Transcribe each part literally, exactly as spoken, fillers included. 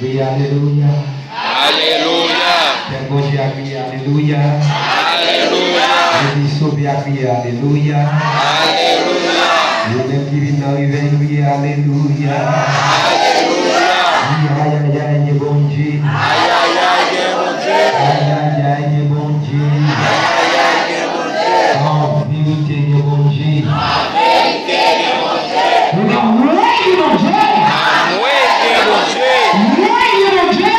Kriye alelouya. Alelouya. Pèp Bondye a kriye alelouya. Alelouya. Legliz sove a kriye alelouya. Alelouya. Yo menm ki vin nan revèy kriye alelouya. Alelouya. Di ayayay gen Bondye. Ayayay gen Bondye. Ayayay gen Bondye. Ayayay gen Bondye. An verite gen Bondye. Anmwey Bondye! Anmwey Bondye! Anmwey Bondye!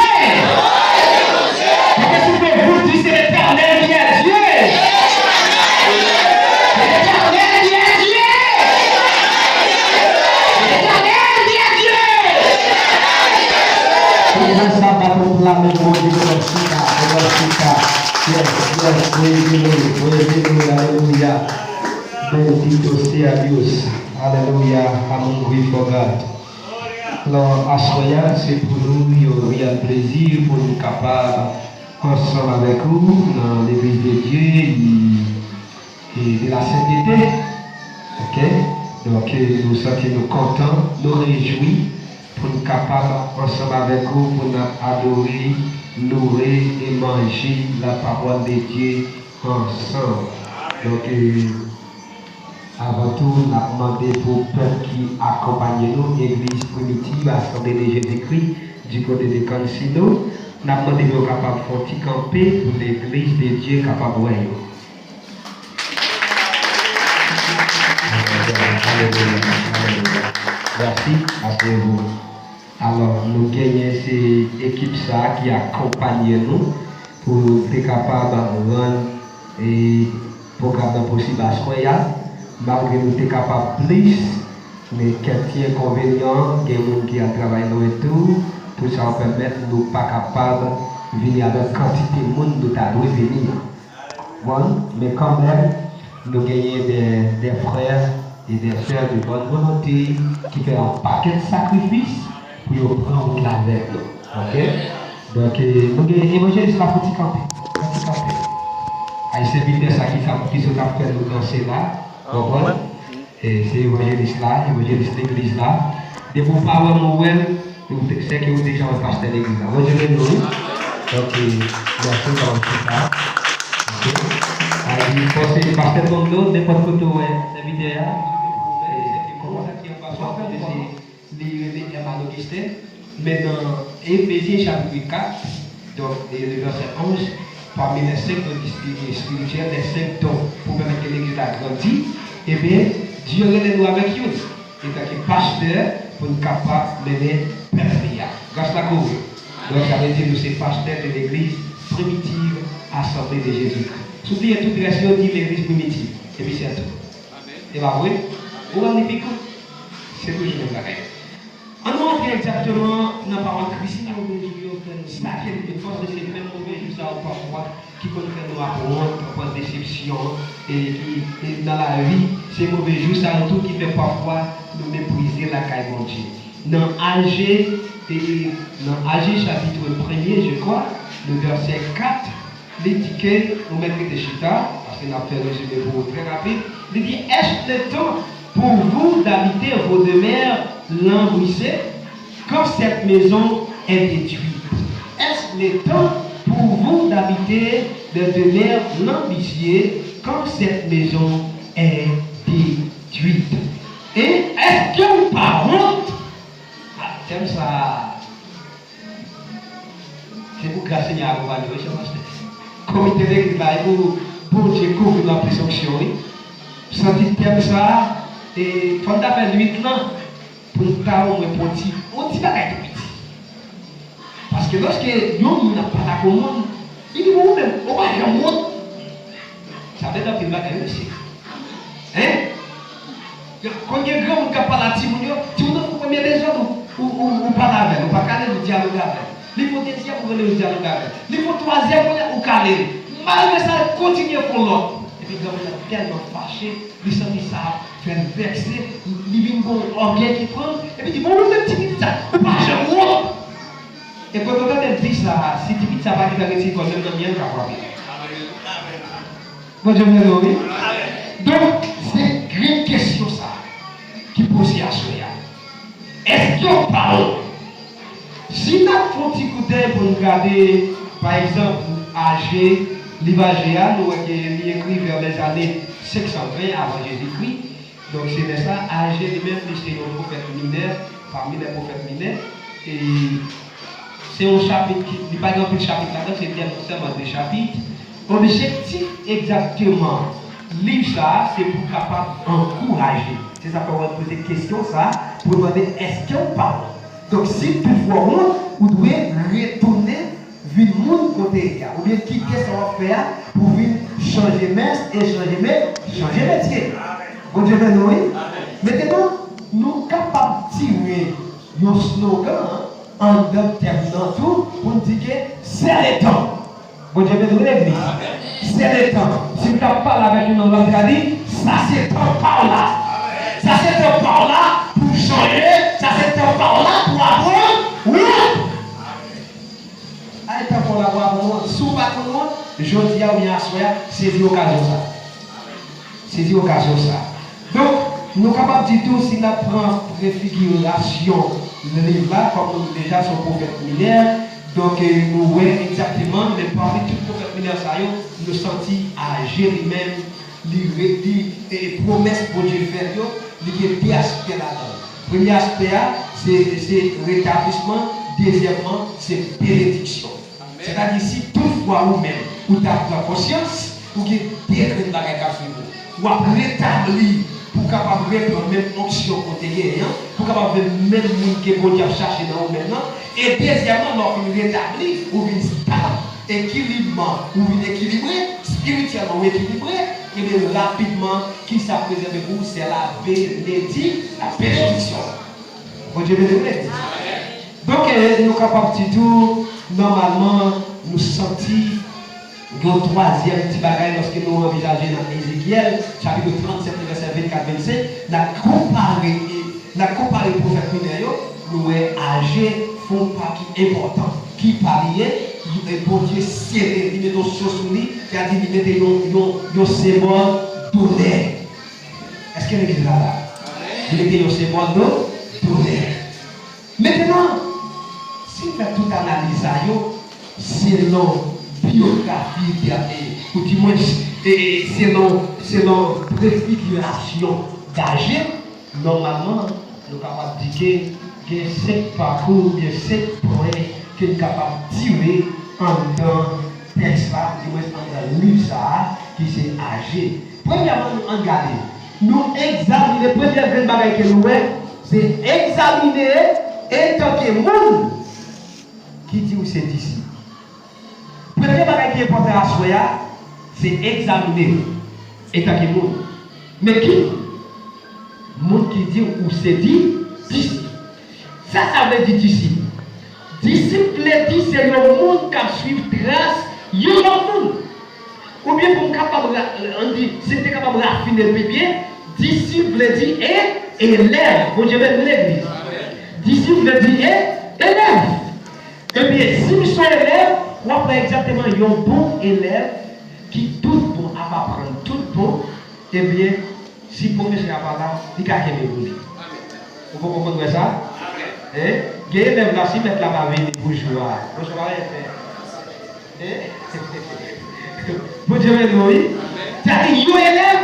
Est-ce que tu peux vous dire, c'est l'Éternel qui est Dieu? C'est l'Éternel qui est Dieu! C'est l'Éternel qui est Dieu! Pou sa, bat yon pla men Bondye, glorify, glorify. Yes, yes, praise the Lord, praise the Lord, alelouya. Bendito sea Dios. Alelouya. I'm hungry for God. Alò, aswè a, se pou nou yon reyèl plezi pou nou kapab ansanm avèk ou nan legliz de Dye e, e de la sentete. Oke? Donk, nou santi nou kontan, nou rejwi pou nou kapab ansanm avèk ou, pou nou adore, loure e manje la pawòl de Dye ansanm. Donk, e, avan tou, n ap mande pou pèp ki akonpanye nou, Egliz Primitiv Asanble de Jezikri, di kote de Cancino, n ap mande pou yo kapab fè yon ti kanpe pou legliz de Dye kapab wè yo. Alelouya, alelouya. Mèsi, aseyevou. Alò, nou genyen se ekip sa a ki akonpanye nou pou te kapab rann, e, pwogram nan posib aswè a. Malgre nou te kapab plis, men kèk ti enkonvenyan, gen moun ki al travay lwen tou, tout sa yo pèmèt nou pa kapab vini avèk kantite moun nou ta dwe vini an. Bon, men kanmenm, nou genyen de, de frè e de sè de bòn volonte ki fè yon pakèt sakrifis pou yo pran wout la avèk nou. Oke? Donk, e, nou gen evanjelis la pou ti kanpe. Pou ti kanpe. Ay, sèvitè sa ki sa, ki sot ap fè nou danse la. Konprann? E, se evanjelis la, evanjelis legliz la. Depi w pa wè m, ou wè m, ou te, se ke ou deja wè pastè legliz la. Bondye beni w, wi. Donk, e, mèsi, sa w chita. Oke. Ay, fòse pastè Tondo, nenpòt kote w wè sèvitè a, e, kòman sa ki anba swa fè se li rele Herman Augustin, men nan Efezyen chapit kat, donk, e le vèsè onz, pami lè senk don espirityèl, lè senk don pou pèmèt ke legliz la grandi, ebyen, Dye rele nou avèk youn, etanke pastè, pou n kapab mennen pèp li a. Gras la kouvri. Donk, sa vle di nou se pastè de legliz Primitiv Asanble de Jezikri. Si w bliye tout rès yo, di legliz Primitiv. Epi se tou. E pa vre? Ou wè li pi kout? Se toujou menm bagay. Ann nou antre egzakteman nan pawòl Kris. Si move jou yo fè nou sa, ke nou te fòse se menm move jou sa yo pafwa ki konn fè nou ap wont, pran desepsyon, e ki, e nan lavi, se move jou sa yo tou ki fè pafwa nou meprize lakay Bondye. Nan Aje, e nan Aje chapit premye, je crois, le vèsè kat, li di ke, nou mèt rete chita, paske n ap fè rezime pou ou trè rapid. Li di, est-ce le temps pour vous d'habiter vos demeures lambrissées quand cette maison est détruite? Est-ce le temps pour vous d'habiter des demeures lambrissées quand cette maison est détruite? E èske w pa wont? A, tèm sa a. Se pou gras Senyè a akonpanye w, wi, chè pastè. Komite legliz la, e pou Bondye kouvri nou ak plis onksyon, wi. M santi tèm sa a, e fò n ta fè nwit lan pou n ta omwen pran ti, yon ti bagay tou piti. Paske lòske yon moun ap pale ak yon moun, li di, "Bon, ou menm, ou pa janm wont." Sa bèl anpil bagay, mesye. Hein? Konn gen granmoun k ap pale a timoun yo, timoun nan fè yon premye dezòd, ou, ou, ou, ou pale avè l, ou pa ka rele l, ou dyaloge avè l. Li fè yon dezyèm, ou rele l, ou dyaloge avè l. Li fè yon twazyèm, kounye a, ou kale l. Malgre sa, l kontinye fè yon lòt. Epi granmoun nan tèlman fache, li santi sa ap fè l vèkse, li vin gen yon ògèy ki pran l, epi di, "Bon, ou menm ti pitit sa, ou pa janm wont." E kote w tande l di sa a, si ti pitit sa pa gentan retire kò l, menm nan miyè l ka frape. Bondye beni w, wi. Donk, se pa w. Si n ap fè yon ti koudèy pou n gade, pa egzanp, Age, liv Age a, nou wè ke li ekri vè lèzane senksanven avan Jezikri. Donk, se lè sa, Age li menm, li se yon pwofèt minè, pami lè pwofèt minè. E se yon chapit ki, li pa gen anpil chapit ladan, se sèlman de chapit. Objektif egzakteman liv sa a, se pou kapab ankouraje. Se sa k fè w poze kesyon sa a, pou w mande, èske w pa wont? Donk, si toutfwa w wont, ou dwe retounen vin moun kote w ye a, oubyen kite sa w ap fè a pou vin chanje mès e chanje me-, chanje metye. Bondye beni w, wi. Mentnan, nou kapab tire yon slogan anndan tèm nan tou pou n di ke c'est le temps. Bondye beni w, legliz. C'est le temps. Si m t ap pale avèk yon nonm, l ap di, sa se tan pa w la. Sa se tan pa w la pou w chanje. Sa se tan pa w la pou w aprann wont. Ay, tan pa w la pou w aprann wont. Si w pa konn wont, jodi a oubyen aswè a, sezi okazyon sa. Sezi okazyon sa. Donk, nou kapab di tou, si n ap pran prefigirasyon liv la, kòm nou deja se yon pwofèt minè, donk, eh, nou wè egzakteman, men pami tout pwofèt minè sa yo, nou santi Age li menm, li re-, li, e, e pwomès Bondye fè l yo, li gen de aspè ladan l. Premye aspè a, se, se retablisman, dezyèmman, se benediksyon. Sètadi, si toutfwa ou menm, ou ta pran konsyans, ou gen de grenn bagay k ap swiv ou. W ap retabli pou w kapab reprann menm onksyon ke w te genyen an, pou w kapab vin menm moun ke Bondye ap chache nan ou menm nan. E dezyèmman, lè w fin retabli, ou vin stab, ekilibman, ou vin ekilibre, espirityèlman ou ekilibre, ebyen rapidman, kisa k rezève pou ou, se la benedi-, la benediksyon. Bondye beni w, legliz. Donk, eh, nou kapab di tou, nòmalman, nou santi yon twazyèm ti bagay lòske nou anvizaje nan Ezekyèl, chapit trannsèt, vèsè vennkat, vennsenk, n ap konpare, n ap konpare pwofèt minè yo, nou wè Age fè yon pa ki enpòtan. Ki pa li ye? E Bondye sele, li mete yon so sou li, sètadi li mete yon, yon, yon senbòl donè. Èske legliz la la? Li mete yon senbòl do-, donè. Mentnan, si n fè tout analiz sa yo, selon biyografi, e, ou dimwens, e, e, selon, selon prefigirasyon Age, nòmalman, nou kapab di ke gen senk pakou, gen senk pwen ke n kapab tire anndan tèks la, ou dimwens anndan liv sa a, ki se Age. Premyèman, nou ann gade. Nou egzamine, premyè grenn bagay ke nou wè, se egzamine etanke moun ki di w se disip. Premye bagay ki enpòtan aswè a, se egzamine w etanke moun. Men ki moun? Moun ki di w ou se di-, disip. Sa sa vle di disip? Disip vle di se yon moun k ap swiv tras yon lòt moun. Oubyen pou m kapab ra-, ann di, si m te kapab rafine l pi byen, disip vle di e-, elèv. Bondye beni legliz. Disip vle di e-, elèv. Ebyen, si m se yon elèv, w ap wè egzakteman yon bon elèv ki tout bon ap aprann tout bon, ebyen, si pwofesè a pa la, li ka kenbe pou li. Ou poko konprann wè sa? Hein? Gen elèv la, si mèt la pa vini pou jou a, pwofesè pa gen fè. Hein? Bondye beni w, wi. Sa di, yon elèv,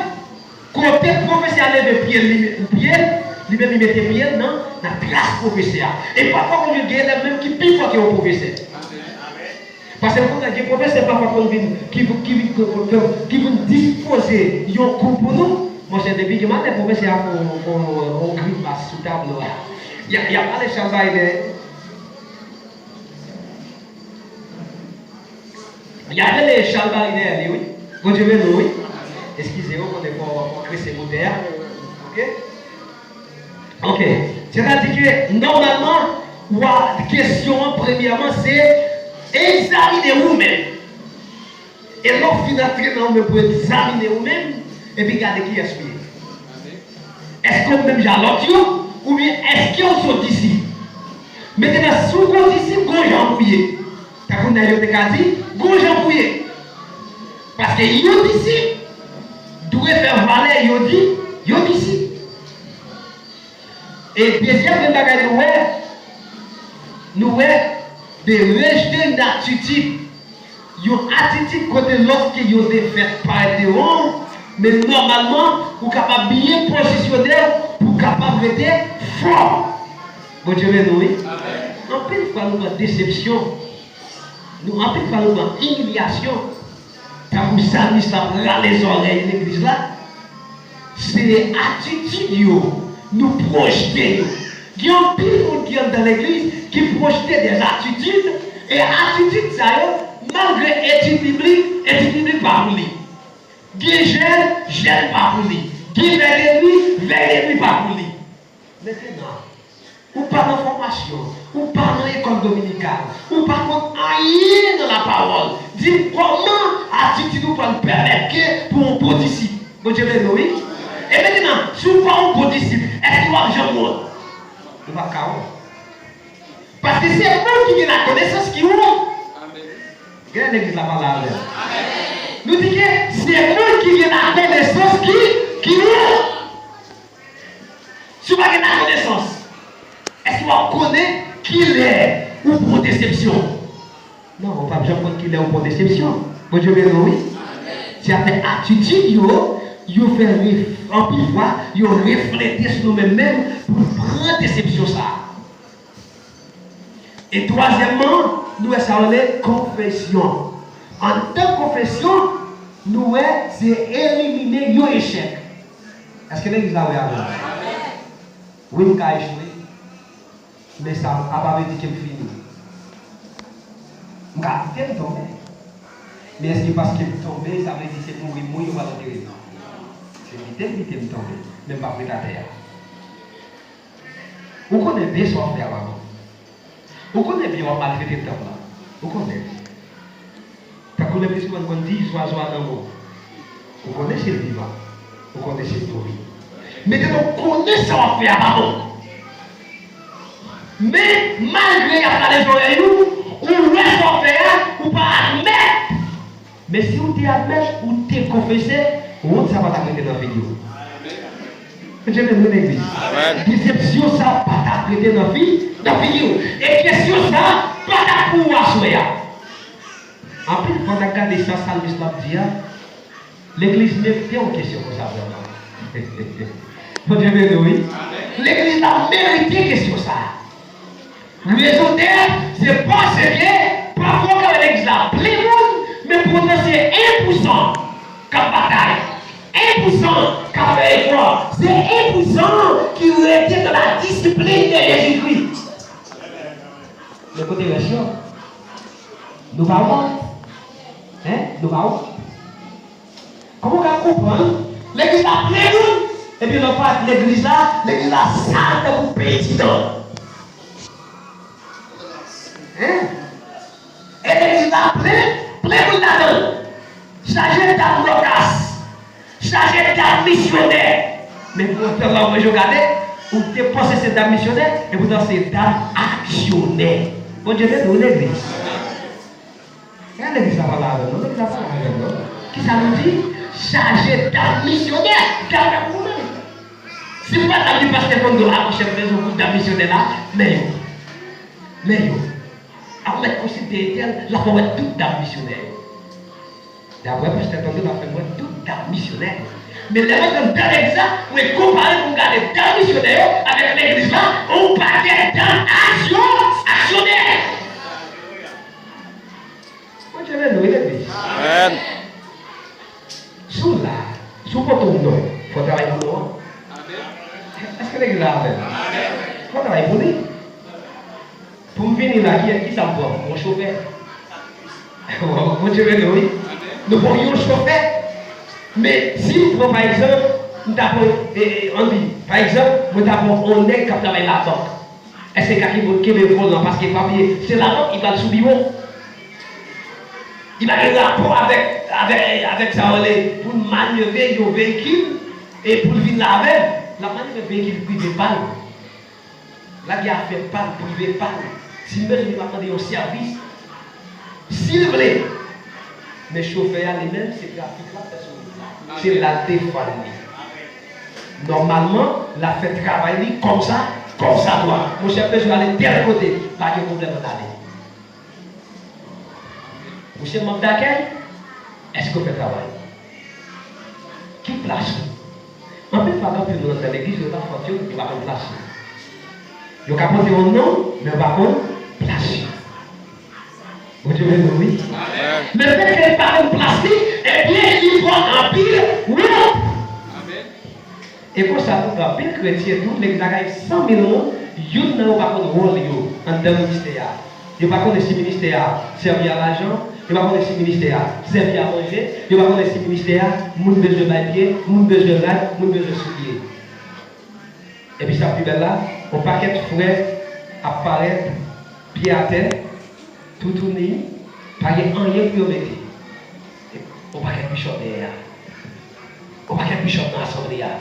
kote pwofesè a leve pye l, li, pye l, li menm li mete pye l nan, nan tras pwofesè a. E pafwa, konbyen gen elèv menm ki pi fò ke yon pwofesè. Paske konsa, gen pwofesè pafwa konn vin, ki, ki vin, ki vin dispoze yon kou pou nou. Monchè, depi gen maten, pwofesè a fè yon, yon, yon grimas sou tablo a. Y a, y a pale Charles Bailey. Y a rele Charles Bailey dèyè li, wi. Bondye beni w, wi. Eskize, ou konnen fò, fò krese motè a. Oke? Oke. Sètadi ke, nòmalman, w a, kesyon an, premyèman, se egzamine ou menm. E lè w fin antre nan ou menm pou egzamine ou menm, epi gade kiyès ou ye. Èske w menm jan lòt yo, oubyen èske w se yon disip? Mentnan, si w gon disip, gon jan pou ye. Tankou nèg yo te ka di, gon jan pou ye. Paske yon disip dwe fè valè yon di-, yon disip. E dezyèm grenn bagay nou wè, Nou wè, de rejte yon atitid. Yon atitid kote lòske yo te fèt parèt devan w, men nòmalman, ou kapab byen pozisyone w pou w kapab rete fò. Bondye beni w, wi. Anpil fwa, nou pran desepsyon. Nou, anpil fwa, nou pran imilyasyon. Tankou salmis la ap rale zòrèy legliz la, se atitid yo nou pwojte yo. Gen anpil moun ki anndan legliz ki pwojte dè atitid, e atitid sa yo, malgre etid biblik, etid biblik pa pou li. Gen jèn, jèn pa pou li. Gen vè de nwi, vè de nwi pa pou li. Mentenan, ou pa nan fòmasyon, ou pa nan lekòl dominikal, ou pa konn anyen nan lapawòl. Di m kòman atitid ou pral pèmèt ke pou yon bon disip. Bondye beni w, wi. E mentenan, si w pa yon bon disip, èske w ap janm wont? Ou p ap ka wont. Paske se moun ki gen lakonesans ki wont. Gen legliz la pale avè m. Nou di ke se moun ki gen lakonesans ki, ki wont. Si w pa gen lakonesans, èske w ap konnen kilè ou pran desepsyon? Non, ou p ap janm konn kilè ou pran desepsyon. Bondye beni w, wi. Se afè atitid yo, yo fè ref-, anpil fwa, yo reflete sou nou menm menm pou n pran desepsyon sa a. E twazyèmman, nou wè sa yo rele konfesyon. Anndan konfesyon, nou wè se elimine yon echèk. Èske legliz la wè avè m? Wi, m ka echwe, men sa a pa vle di ke m fini. M ka bite m tonbe. Men èske paske m tonbe, sa vle di se mouri m mouri, yo pral antere m? Se bite m bite m tonbe, men m p ap ret atè a. Ou konnen byen sa w ap fè a pa bon. Ou konnen byen w ap maltrete tanp lan. Ou konnen. Tankou legliz mwen konn di, zwazo a nan men w. Ou konnen si l vivan. Ou konnen si l mouri. Mentenan, ou konnen sa w ap fè a pa bon. Men, malgre y ap rale zòrèy nou, ou wè sa w ap fè a, ou pa admèt. Men si w te admèt, ou te konfese, wont sa pa t ap rete nan figi w. Bondye beni w, legliz. Desepsyon sa pa t ap rete nan fi, nan figi w. E kesyon sa pa t ap pou ou aswè a. Anpil fwa, n ap gade sa salmis la ap di a, legliz merite yon kesyon konsa vrèman. Bondye beni w, wi. Legliz la merite kesyon sa a. Rezon dèt, se paske pafwa w ka wè legliz la plen moun, men poutan se en pou san k ap batay, en pou san k ap fè efò, se en pou san ki rete nan la disiplin de Jezikri. Men kote rès yo? Nou pa wont? Hein? Nou pa wont? Kòman w ka konprann legliz la plen moun, epi lòt pati legliz la, legliz la sal tankou peyi Titan? Hein? E legliz la plen, plen moun ladan l. Chaje dam lòkas, chaje dam misyonè. Men poutan lè w manje w gade, ou te panse se dam misyonè, e poutan se dam aksyonè. Bondye beni w, legliz. Gade legliz la pale avè m non, legliz la pale avè m non. Kisa nou di? Chaje dam misyonè, dam k ap goumen. Si m pa t ap di pastè Kondo a, monchè, m bezwen pou dam misyonè la, men yo. Men yo. A w mèt konsilte entèl, l ap wè tout dam misyonè yo. Daprè pastè Kondo, l ap fè m wè tout dam misyonè yo. Men lè mwen antre anndan legliz la, mwen konpare pou m gade dam misyonè yo avèk legliz la, yon pakèt dam aksyon, aksyonè. Bondye beni w, legliz. Amèn. Si w la, si w pote yon non, fò w travay pou non an. Èske legliz la avè m? Fò w travay pou li. Pou m vini la, ki, kisa m pran? Yon chofè. Bondye beni w, wi. Nou pran yon chofè. Men, si m pran, pa egzanp, m ta pran, e, e, ann di, pa egzanp, mwen ta pran yon nèg k ap travay labank. Èske l ka kenbe, kenbe volan? Paske pa bliye, se labank ki pral sou biwo. Li pa gen rapò avèk, avèk, avèk sa yo rele pou l manyove yon veyikil e pou l vin la avè l. L ap manyove veyikil prive pa l. Lage afè pa l, prive pa l. Si l bezwen li, l ap mande yon sèvis. Si l vle. Men chofè a, li menm, se trafik l ap fè sou wout la. Se l al defann li. Nòmalman, l ap fè travay li kòmsa, Kòmsadwa, monchè, m bezwen ale tèl kote, pa gen pwoblèm, ann ale. Ou se manm dakèy? Èske w fè travay ou? Ki plas ou? Anpil fwa, gen anpil moun anndan legliz, yo pa fòt yo, yo pa konn plas yo. Yo ka pote yon non, men yo pa konn plas yo. Bondye beni w, wi. Amèn. Lefètke li pa konn plas li, ebyen, li pran anpil wont. Amèn. E konsa tou, gen anpil kretyen tou, legliz la ka gen san mil moun, youn nan yo pa konn wòl yo anndan ministè a. Yo pa konnen si ministè a sèvi a lajan, yo pa konnen si ministè a sèvi a manje, yo pa konnen si ministè a moun bezwen bay pye, moun bezwen rad, moun bezwen soulye. Epi sa k pi bèl la, yon pakèt frè ap parèt, pye atè, toutouni, pa gen anyen pou yo mete. Yon pakèt bichòp dèyè a. Yon pakèt bichòp nan asanble a.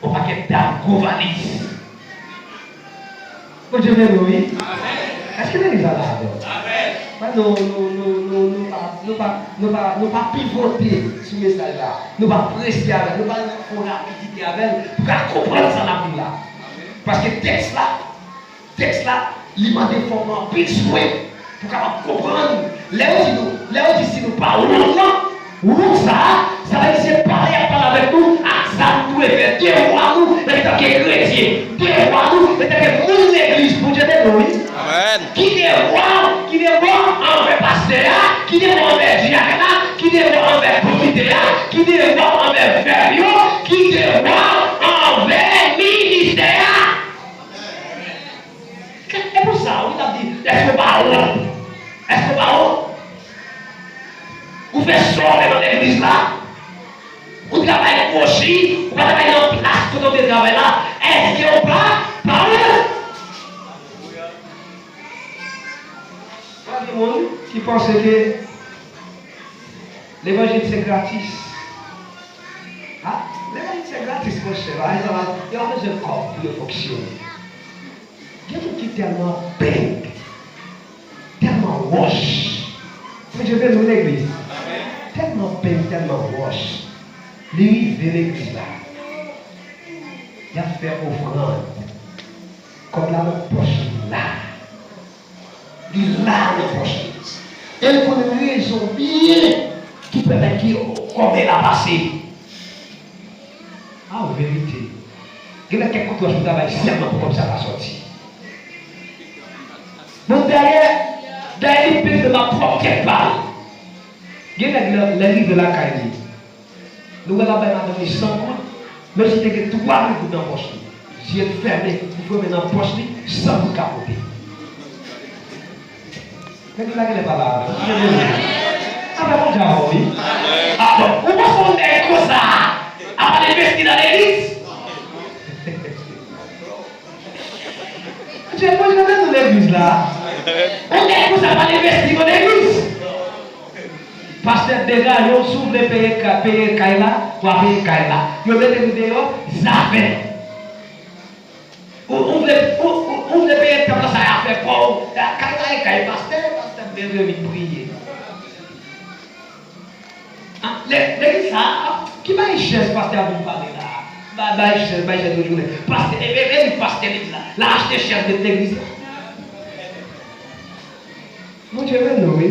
Yon pakèt dam gwo valiz. Bondye beni w, wi. Èske legliz la la avè w? Amèn. Nou, nou, nou, nou, nou pa, nou pa, nou pa, nou pa pivote sou mesaj la. Nou pa prese avè l. Nou pa fè rapidite avè l pou ka konprann sa n ap li la. Paske tèks la, tèks la, li mande fò w pran anpil swen pou w kapab konprann. Lè yo di nou, lè yo di si nou pa wont lan, wont sa a, sa vle di se pale y ap pale avèk nou ak sa nou dwe fè, devwa nou antanke kretyen, devwa nou antanke moun legliz. Bondye beni w, wi. Amèn. Ki devwa w, ki devwa w anvè pastè a, ki devwa w anvè dyakn la, ki devwa w anvè komite a, ki devwa w anvè vèv yo, ki devwa w anvè ministè a? E pou sa, wi, l ap di, èske w pa wont? Èske w pa wont? Ou fè sa w vle nan legliz la? Ou travay kwochi, ou pa travay nan plas kote w te travay la. Èske w pa, pa wont? Pa gen moun ki panse ke levanjil se gratis. Ha? Levanjil se gratis, monchè. Pa gen sa, yo pa bezwen kòb pou yo fonksyone. Gen moun ki tèlman bèg, tèlman wòch. Bondye beni w, legliz. Tèlman bèg, tèlman wòch. Li rive legliz la. Y ap fè ofrann. Kòb la nan pòch li la. Li la nan pòch li. E l konn rezon byen ki pèmèt ke kòb la pase. A, verite. Gen lè kèk kout wòch ou ta bay sèlman pou kòb sa ta sòti. Bon, dayè, dayè li peze m ak pwòp tèt pa l. Gen nèg lè, lè l rive lakay li, nou wè l ap bay madanm li san goud, menm si te gen twa mil goud nan pòch li. Zye l fèmen, li fèmen nan pòch li, san goud ka pote. Nèg la genlè pa la avè m. Avè Bondye avè w, wi. A, bon, ou panse yon nèg konsa ap al envesti nan legliz? Bondye, Bondye nan tout legliz la. Yon nèg konsa pa al envesti nan legliz. Pastè degaje w, si w vle peye ka-, peye kay la, w a peye kay la. Yo mete nou deyò, zafè. Ou, ou vle, ou, ou, ou vle peye tanp lan, sa y a fè pa w. Kay la e kay pastè, pastè m bezwen vin priye. A, lè, legliz sa a, ki bay chèz pastè a vin pale la a? Bay, bay chèz, bay chèz yon jounen. Pastè, e, e, e li pastè legliz la. L a achte chèz met legliz la. Bondye beni w, wi.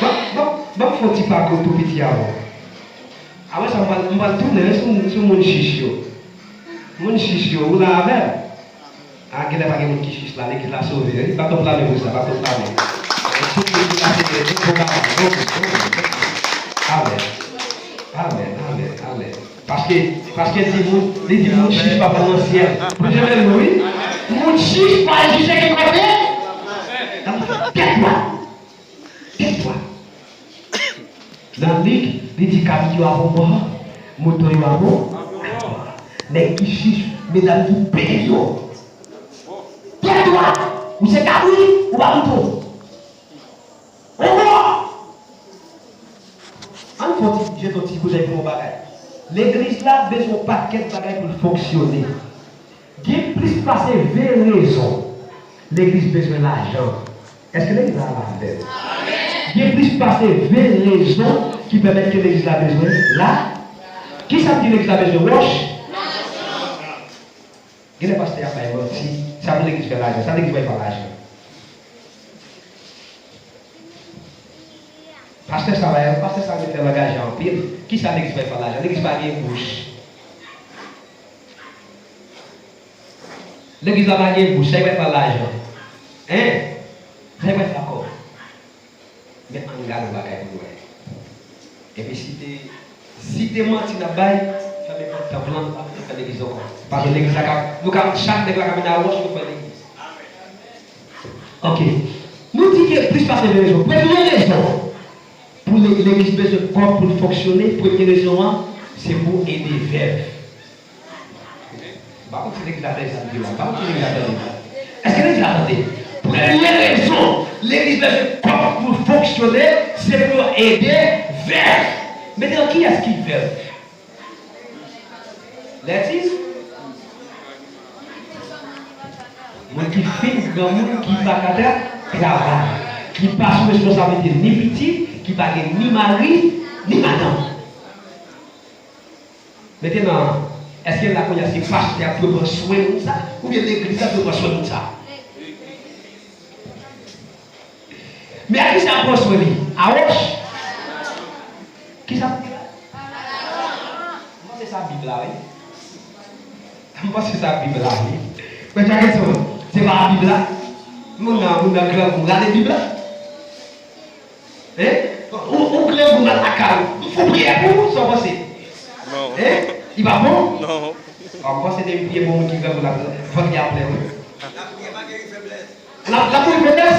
Ban, ban, ban m fè yon ti pako tou piti avan. Apre sa, m pral, m pral tounen sou, sou moun chich yo. Moun chich yo, ou la avè m? A, genlè pa gen moun ki chich la, legliz la sove, wi. Bat yon pla men pou sa, bat yon pla men. Tout moun ki pase, bon, bon, bon, bon, bon. Amèn. Amèn, amèn, amèn. Paske, paske di moun, li di moun chich pa pral nan syèl. Bondye beni nou, wi. Moun chich pa jije ki kote? Tèt dwat. Tèt dwat. Nan Lik, li di kabrit yo a bon bò, mouton yo a bon. Nèg ki chich, medam ki bèl yo. Tèt dwat, ou se kabrit, ou pa mouton. Bon bò. Ann fè yon ti, jete yon ti koudèy pou yon bagay. Legliz la bezwen yon pakèt bagay pou l fonksyone. Gen plis pase ven rezon legliz bezwen lajan. Èske legliz la la avè m? Gen plis pase ven rezon ki pèmèt ke legliz la bezwen la. Kisa m di legliz la bezwen? Wòch. Genlè pastè a bay manti. Sa pou legliz fè lajan? Sa legliz bay fè lajan? Pastè sa bay, pastè sa gen fè langaje anpil. Kisa legliz bay fè lajan? Legliz pa gen bouch. Legliz la pa gen bouch, sa li bay fè lajan? Hein? Sa li bay fè kòb? Men ann gade yon bagay pou nou wè. Epi si te, si te manti n ap bay, fèmen pòt tanp lan, nou pa bezwen fè legliz ankò. Paske legliz la ka, nou ka, chak nèg la ka vin a wòch pou fè legliz. Ok. Nou di ke plis pase de rezon. Premye rezon pou le- legliz bezwen kòb pou l fonksyone, premye rezon an, se pou ede vèv. M pa konn si legliz la tande sa m di la. M pa konn si legliz la tande. Èske legliz la tande? Premye rezon legliz bezwen kòb pou l fonksyone, se pou yo ede vèv. Mentnan, kiyès ki vèv? Lètis? Moun ki fin granmoun, ki pa ka tra- travay, ki pa sou responsablite ni pitit, ki pa gen ni mari, ni madanm. Mentnan, èske la kounye a se pastè a pou pran swen moun sa, oubyen legliz la pou pran swen moun sa? Men a kisa pran swen li? A wòch? Kisa pou di la? M panse sa Bib la, wi. M panse sa Bib la, wi. Mwen, tchak sou, se pa Bib la. Moun nan, moun nan grangou, gade Bib la. Hein? Ou, ou grangou nan lakay ou. Fò priyè pou ou, sa w panse? Non. Hein? Li pa bon? Non. Bon, m panse depi priye pou moun ki grangou la, vant li ap plen, wi. L ap, l ap mouri feblès.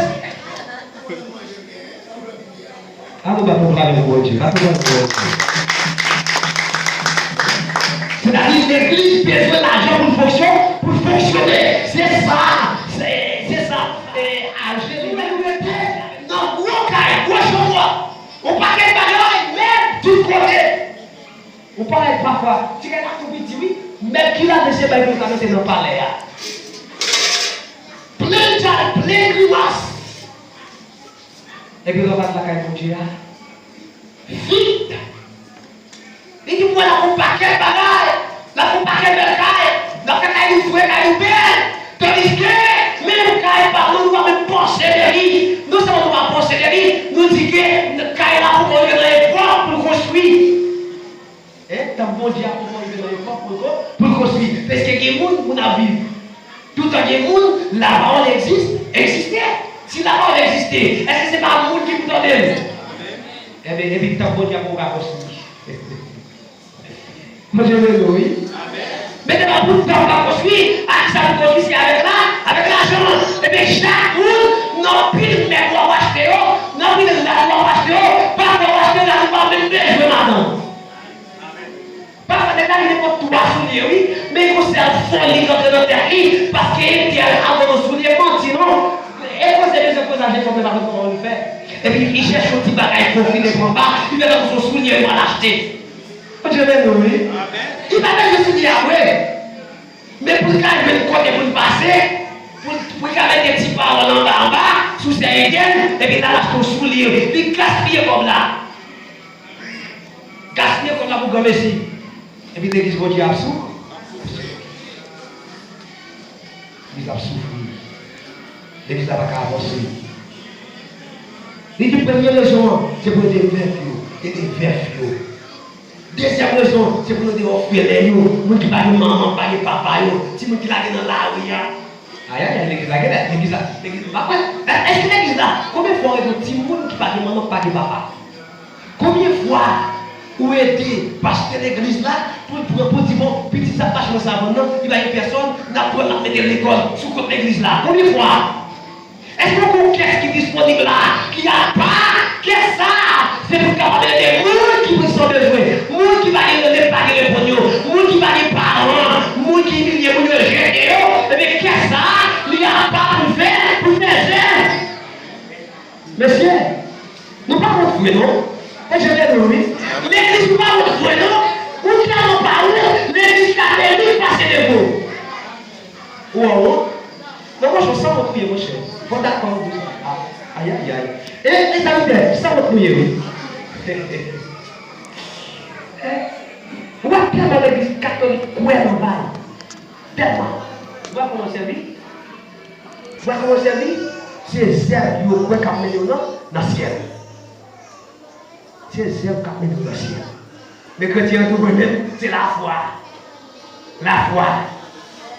An nou bat yon bravo pou Bondye. Bat yon bravo pou Bondye. Sètadi, legliz bezwen lajan pou l fonksyon, pou l fonksyone. Se sa, se, se sa, e, Alje li menm rete nan gwo kay, gwo chanm, yon pakèt bagay, men tout kote. Ou parèt pafwa, ti kay la tou piti, wi. Mèt ki lave se bay pou l ka mete nan palè a. Plen djal, plen grimas. Epi lè w al lakay Bondye a, vid. Li di pou wè l ap fè yon pakèt bagay, l ap fè yon pakèt bèl kay, l ap fè kay nou fre, kay nou bèl. Tandiske, menm kay pa nou, nou pa menm panse de li. Non sèlman nou pa panse de li, nou di ke kay la poko rive nan epòk pou l konstwi. Hein? Tanp Bondye a poko rive nan epòk pou l ko-, pou l konstwi. Paske gen moun, moun ap viv. Toutan gen moun, lapawòl egzis-, egziste. Si lapawòl egziste, èske se pa moun ki pou tande l? Enben, epi tanp Bondye a poko ka konstwi. Bondye beni w, wi. Men devan pou tanp la konstwi, ak sa pou konstwi, se avèk la, avèk lajan. Enben, chak moun, nan anpil mèb w ap achte yo, nan anpil rad w ap achte yo, pafwa w achte rad ou pa menm bezwen ladan. Pafwa, nèg la gen nenpòt twa soulye, wi, men gon sèl foli k antre nan tèt li, paske entèl al ban nou soulye, manti non. E koze bezwen koze a Jekòb, men pa konn kòman pou l fè. Epi li chèche yon ti bagay konfine pran ba, li fè tankou se yon soulye l pral achte. Bondye beni w, wi. Li pa bezwen soulye a vre. Men pou l ka jwenn kote pou l pase, pou l, pou l ka mete ti pawòl anba anba, sou sè entèl, epi l al achte yon soulye, li gaspiye kòb la. Gaspiye kòb la pou granmesi. Epi legliz Bondye ap sou-, legliz ap soufri. Legliz la pa ka avanse. Li di premye rezon an, se pou ede vèv yo, ede vèv yo. Dezyèm rezon, se pou nou ede òfelen yo, moun ki pa gen manman, pa gen papa yo, timoun ki lage nan lari a. Ayayay, legliz la genlè, legliz la, legliz la, m pa kwè. Èske legliz la, konbyen fwa w ede yon timoun ki pa gen manman, pa gen papa? Konbyen fwa ou ede pastè legliz la pou l pran, pou l di, bon, pitit sa ap mache nan savann nan, li pa gen pèsòn, n ap pran l, n ap mete l lekòl sou kont legliz la? Konbyen fwa? Èske w gon kès ki disponib la, ki apa? Kès sa a, se pou l kapab ede moun ki san bezwen, moun ki pa gen rele, pa gen reponn yo, moun ki pa gen paran, moun ki imilye, moun yo jete yo. Ebyen, kès sa a, li apa pou l fè, pou l fè zèv. Mesye, nou pa wont vre, non? Bondye beni nou, wi. Legliz, nou pa wont vre, non? Ou tèlman pa wont, legliz la pi bèl pase devan w. Ou wont? Non, monchè, w sanwont ou ye, monchè. Fò w dakò avèk sa. Ayayay. E, e sa nou fè, sanwont nou ye, wi. Ou wè tèlman legliz katolik kwè nan bal. Tèlman. Ou wè kòman w sèvi? Ou wè kòman w sèvi? Se zèv yo kwè k ap mennen w nan, nan syèl. Se zèv k ap mennen w nan syèl. Men kretyen an tou mwen menm, se lafwa. Lafwa.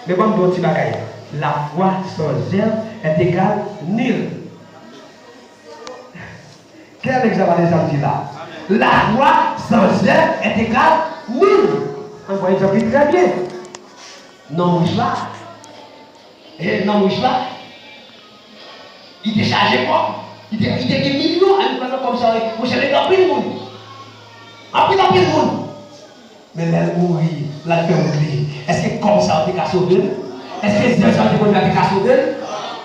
Men ban m di w yon ti bagay. La foi sans œuvre est égale nul. Kè nèg sa pa de sa m di la. La foi sans œuvre est égale nul. An pran egzanp li trè byen. Nonm rich la. E nonm rich la. Li te chaje kòb. Li te, li te gen milyon. An pran nan kòb sa. Monchè, li gen anpil moun. Anpil, anpil moun. Men lè l mouri, l al fè wout li. Èske kòb sa yo te ka sove l? Èske zèv sa yo te konn fè a te ka sove l?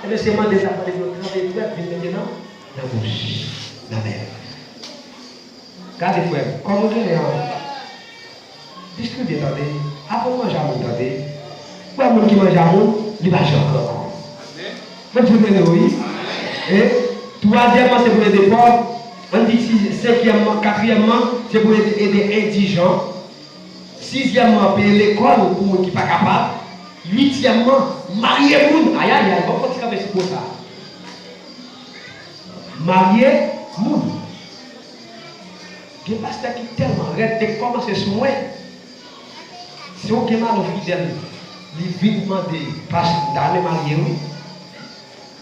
Ebyen, se mande sa, mande pou yo tranble dwèt, vin mete nan, nan bouch. Nan men. Gade, frè m, kòm ou genyen an, distribye, tande. Aprann manje a moun, tande. Ou wè moun ki manje a moun, li pa janm gran kò. Bondye beni w, wi. E twazyèmman, se pou ede pòv. Ann di si, senkyèmman, katriyèmman, se pou ede, ede endijan. Sizyèmman, peye lekòl pou moun ki pa kapab. Uityèmman, marye moun. Ayayay, ban m fè yon ti kanpe sou mo sa. Marye moun. Gen pastè ki tèlman rèd, te kòmanse sou mwen. Si w gen madanm fidèl, li vin mande, "Pas, m ta renmen marye wi."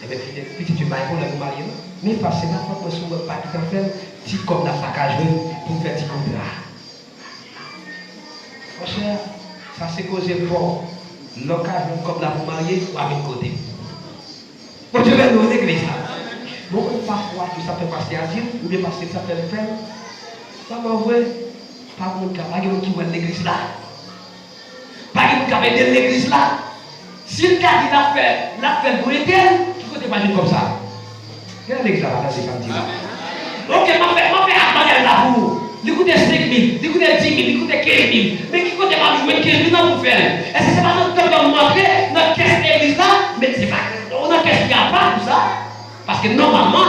Ebyen, fidèl, pitit yo pa gen pwoblèm pou marye non. Men pas, se pa fòt mwen si w wè m pa gentan fè l, ti kòb la pa ka jwenn pou m fè ti kontra. Monchè, sa se koze fò. Lè w ka jwenn kòb la pou w marye, w a vin kote m. Bondye beni w, legliz la. Bon, konn pafwa tou sa fè pastè a di l, oubyen pastè sa fè l fè l. Sa pa vre, pa gen moun ka, pa gen moun ki wè l legliz la. Pa gen moun k ap ede l legliz la. Si l ka di l ap fè, l ap fè l pou ede l, ki kote pa jwenn kòb sa? Gen legliz la pa tande sa m di la. Oke, m ap fè, m ap fè ak bagay la pou ou. Li koute senk mil, li koute dis mil, li koute kenz mil. Men ki kote m ap jwenn kenz mil nan pou fè l? Èske se pa nan tanp nan m antre, nan kès legliz la? Men se pa nan kès ki apa pou sa. Paske nòmalman,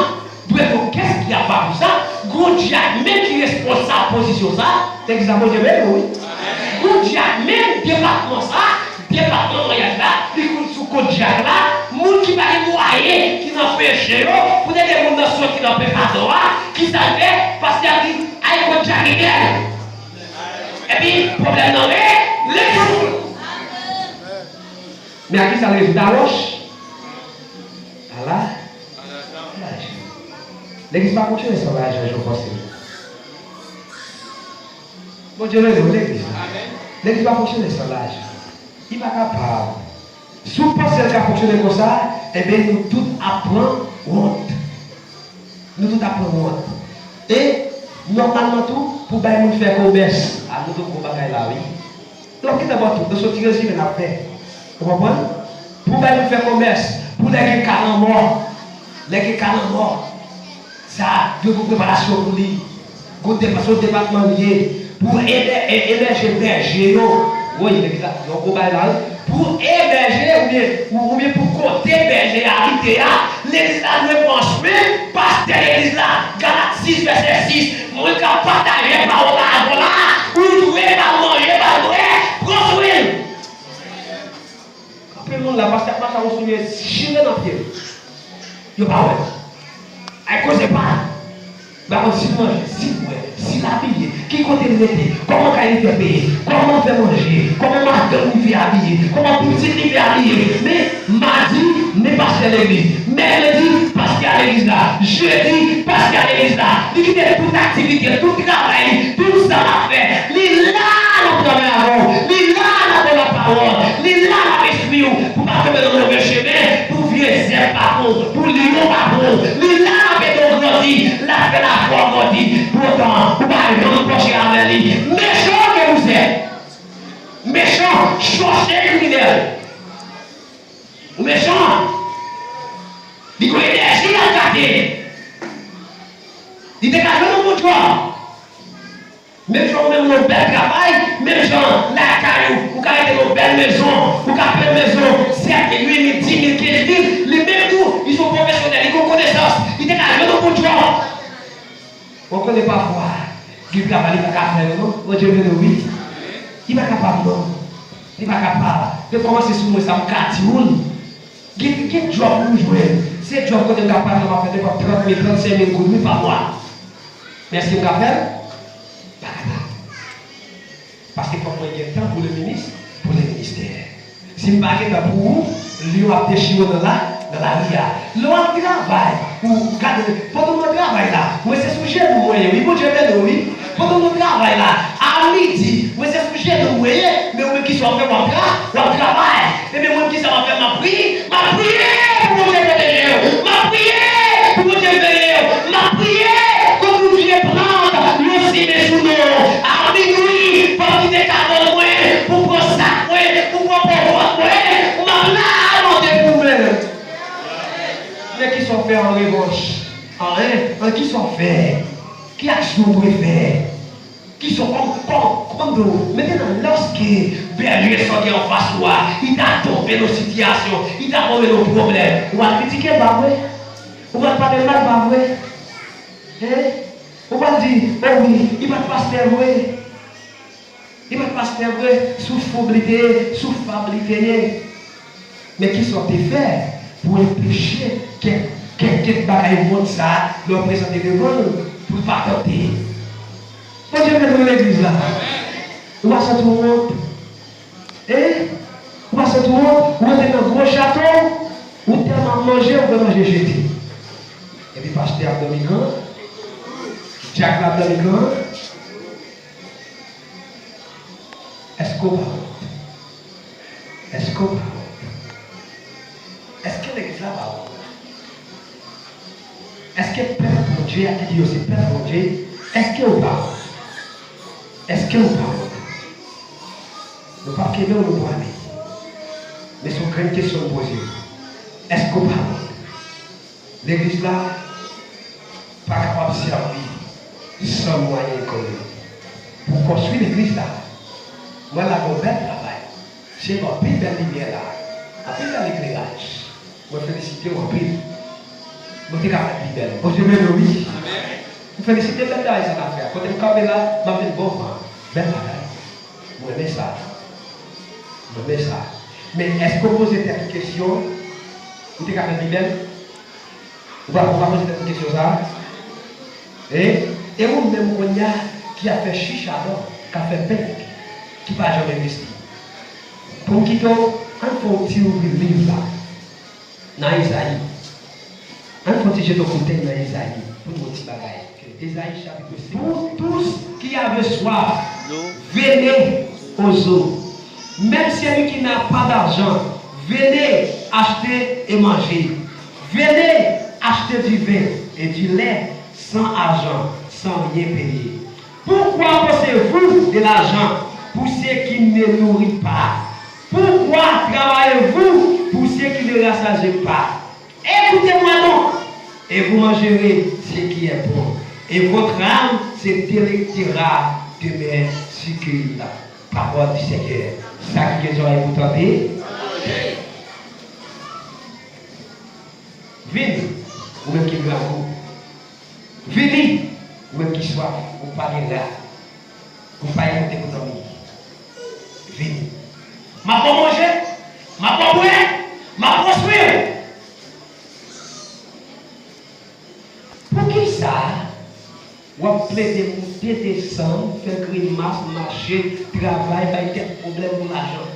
dwe gen yon kès ki apa pou sa. Gon dyak menm ki responsab pozisyon sa. Legliz la, Bondye beni w, wi. Gon dyak menm depatman sa. Depatman maryaj la, li koul sou kont dyak la. Moun ki pa gen mwayen, ki nan peche yo, pou te gen moun nan sòti nan pekado a, ki sa l fè? Pastè a di, "Ay, kont dyak Eden." Epi, pwoblèm nan rezoud. Men a ki sa l rezoud? A wòch? A la? Lajan. Legliz pa fonksyone san lajan, jan w panse. Bondye beni w, legliz la. Legliz pa fonksyone san lajan. Li pa kapab. Si w panse l ka fonksyone konsa, ebyen, nou tout ap pran wont. Nou tout ap pran wont. E, nòmalman tou, pou bay moun fè komès, a, nou tout gwo bagay la, wi. Donk, gentan ba w tout, nou soti rezime n ap fè. Ou konprann? Pou bay moun fè komès, pou lè gen ka lanmò, lè gen ka lanmò, sa, dwe gon preparasyon pou li. Gon depa-, se yon depatman li ye. Pou ebè-, e-, ebèje bèje yo. Woy, legliz la, yon gwo bagay la, wi. Pou ebèje oubyen, ou-, oubyen pou kote bèje a abite a, legliz la dwe pran swen pastè legliz la. Galat sis, vèsè sis. Mwen k ap pataje pawòl la avè w la, ou dwe ba l manje, ba l bwè, pran swen l. Anpil moun la, pastè ap mache ak yon soulye chire nan pye l. Yo pa wè l. Ay koze pa l. Yo pa konn si l manje, si l bwè, si l abiye, ki kote l rete, kòman kay li fè peye, kòman l fè manje, kòman madanm li fè abiye, kòman pitit li fè abiye. Men, madi, men pastè legliz. Mèkredi, pastè a legliz la. Jedi, pastè a legliz la. Li kite tout aktivite l, tout travay li, tout sa l ap fè. Li la l ap travay avè w. Li la l ap ba w lapawòl. Li la l ap enstwi w pou w pa tonbe nan move chemen, pou vye zèb pa pran w, pou lyon pa pran w. Li la l ap ede w grandi. L ap fè lafwa w grandi. Poutan, ou pa janm pwoche avè li. Mechan ke vous êtes. Mechan, chòche, kriminèl. Ou mechan. Li gon enèji l ap gate. Li te ka jwenn yon bon djòb. Menm jan ou menm yon bèl travay, menm jan lakay ou, ou ka rete nan yon bèl mezon, ou ka peye mezon sèt mil, uit mil, dis mil, kenz mil, li menm tou, li se yon pwofesyonèl, li gon konesans, li te ka jwenn yon bon djòb. Ou konnen pafwa, gen travay li pa ka fè yo non, Bondye beni w wi. Li pa kapab non. Li pa kapab. Yo kòmanse sou mwen, sa m ka di w. Gen, gen djòb nou jwenn. Se djòb kote m ka pale, m ap fè nenpòt trant mil, trannsenk mil goud, wi, pa mwa. Men èske m ka fè l? Pa kapab. Paske fòk mwen gen tan pou le minis, pou le ministè. Si m pa gen tan pou ou, lyon ap dechire w nan la, nan lari a. Lè w ap travay, ou gade, pandan w nan travay la, mwen se sou jenou mwen ye, wi, Bondye beni w, wi. Pandan w nan travay la, a midi, mwen se sou jenou mwen ye, men ou menm ki sa w ap fè, w ap tra-, w ap travay. Ebyen, mwen ki sa m ap fè, m ap priye. M ap priye pou Bondye pwoteje w. M ap priye pou Bondye veye w. M ap priye kont tout vye plant yo simen sou non w. A minwi, fò m kite kabòn mwen pou pran sak mwen, pou pran pòvòt mwen. M ap la a Bondye pou mwen. Men kisa w fè an revanch? An, en? An kisa w fè? Ki aksyon w dwe fè? Kisa w, kòm, kòm, kòm do, mentnan, lòske bèlye sa w gen anfas ou a, li ta tonbe nan sitiyasyon, li ta tonbe nan pwoblèm, ou pral kritike l, pa vre? Ou pral pale mal, pa vre? Hein? Ou pral di, o wi, li pa t pastè vre. Li pa t pastè vre, sou foub li te ye, sou fab li te ye. Men kisa w te fè pou enpeche kèk, kèk, kèk bagay wont sa a, lè w prezante devan l, pou l pa tante? Bondye beni w legliz la. Ou pa santi w wont? Hein? Ou pa santi w wont? Ou rete nan gwo chato w, ou tèlman ap manje, ou fè manje jete. Epi pastè ap dòmi gran, dyak la ap dòmi gran. Èske w pa wont? Èske w pa wont? Èske legliz la pa wont? Èske pèp Bondye a ki di yo se pèp Bondye, èske w pa wont? Èske w pa wont? Nou p ap kenbe w, nou prale. Men se yon grenn kesyon m poze w. Èske w pa wont? Legliz la pa kapab sèvi san mwayen ekonomik. Pou konstwi legliz la, mwen la gen yon bèl travay. Se gen anpil bèl limyè la, anpil bèl ekleraj. Mwen felisite w anpil. Nou te ka fè l pi bèl. Bondye beni w, wi. M felisite bèl travay sa n ap fè a. Kote m kanpe la, m ap vin bon van. Bèl bagay. Mwen renmen sa. Mwen renmen sa. Men èske w poze tèt ou kesyon, ou te ka fè l pi bèl? Ou pa, ou pa poze tèt ou kesyon sa a? E, e ou menm kounye a ki ap fè chicha non, k ap fè bank, ki pa janm envesti. Pou m kite w, ann fè yon ti ouvri liv la. Nan Ezayi. Ann fè yon ti jete yon koutèy nan Ezayi. Pou n wè yon ti bagay. Ezayi chapit senk. Vous tous qui avez soif, venez aux eaux. Même celui qui n'a pas d'argent, venez acheter et manger. Venez acheter du vin et du lait sans argent, sans rien payer. Pourquoi pensez-vous de l'argent pour ce qui ne nourrit pas? Pourquoi travaillez-vous pour ce qui ne rassasie pas? Écoutez-moi donc, et vous mangerez ce qui est bon, et votre âme se délectera de mes succules. Parole du Seigneur. Sa ki gen zòrèy pou tande. Vini, ou menm ki grangou. Vini, ou menm ki swaf, ou pa gen la, ou pa gen kote pou dòmi. Vini. M ap ba w manje, m ap ba w bwè, m ap konstwi w. Poukisa w ap plede moute desann, fè grimas, mache, travay, bay tèt pwoblèm pou lajan?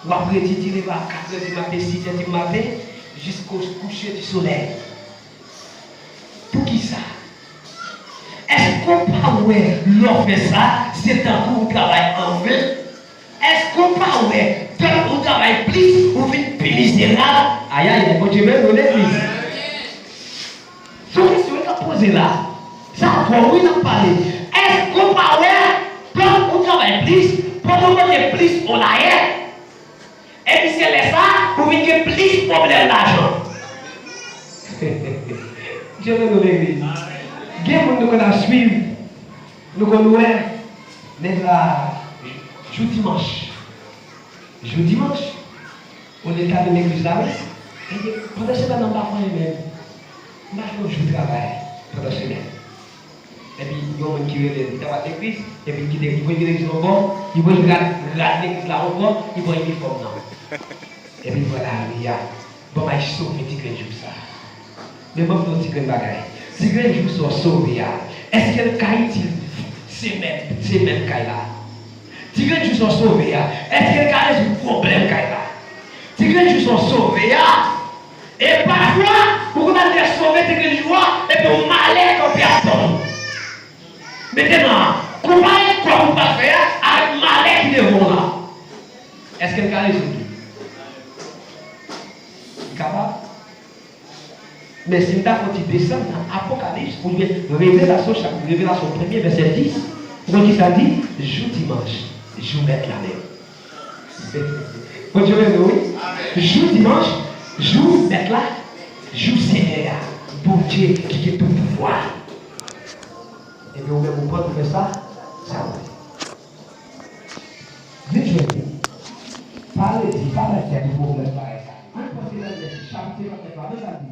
W ap redi di leve a kat è di maten, sis è di maten, jisko kouche di solèy. Poukisa? Èske w pa wè lè w fè sa, se tankou w travay anven? Èske w pa wè, tank ou travay plis, ou vin pi mizerab? Ayayay, Bondye beni w legliz. Se yon kesyon l ap poze la. Sa twò wi l ap pale. Èske w pa wè, tank ou travay plis, pandan w mete plis olayè, epi se lè sa a, ou vin gen plis pwoblèm lajan. Bondye beni w legliz. Gen moun nou konn ap swiv, nou konn wè, nèg la, jou dimanch. Jou dimanch, olye l ta vin legliz la, wi. Ebyen, pandan semèn nan, m pa fè anyen menm. M pa fè yon jou travay pandan semèn. Epi yon moun ki rele l, li t ap al legliz, epi li kite, li voye legliz yon bò, li voye rad, rad legliz la yon bò, li pran inifòm nan. Epi li pran lari a. Bon, bay sove ti grenn jou sa. Men ban m di w ti grenn bagay. Ti grenn jou sa w sove a, èske l ka itil semèn, semèn kay la? Ti grenn jou sa w sove a, èske l ka rezoud pwoblèm kay la? Ti grenn jou sa w sove a, e pafwa, ou konn al te sove ti grenn jou a, epi yon malè kanpe ap tann ou. Mentnan, konpare kòb ou pral fè a avèk malè ki devan w la. Èske l ka rezoud li? Li kapab. Men si m ta fè yon ti desann nan Apokalips oubyen Revelasyon, chapit Revelasyon premye, vèsè dis, ou konn ki sa l di? Jou dimanch, jou mèt la menm. Bondye renmen w, wi. Jou dimanch, jou mèt la, jou Senyè a, Bondye ki gen tout pouvwa. Ebyen, ou menm ou pran pou fè sa, sa ou vle. Vin jwenn li. Pa redi, pa bay tèt ou pwoblèm bagay sa. Ann pase nan Jènèsis, chapit senkantnèf la, men sa l di.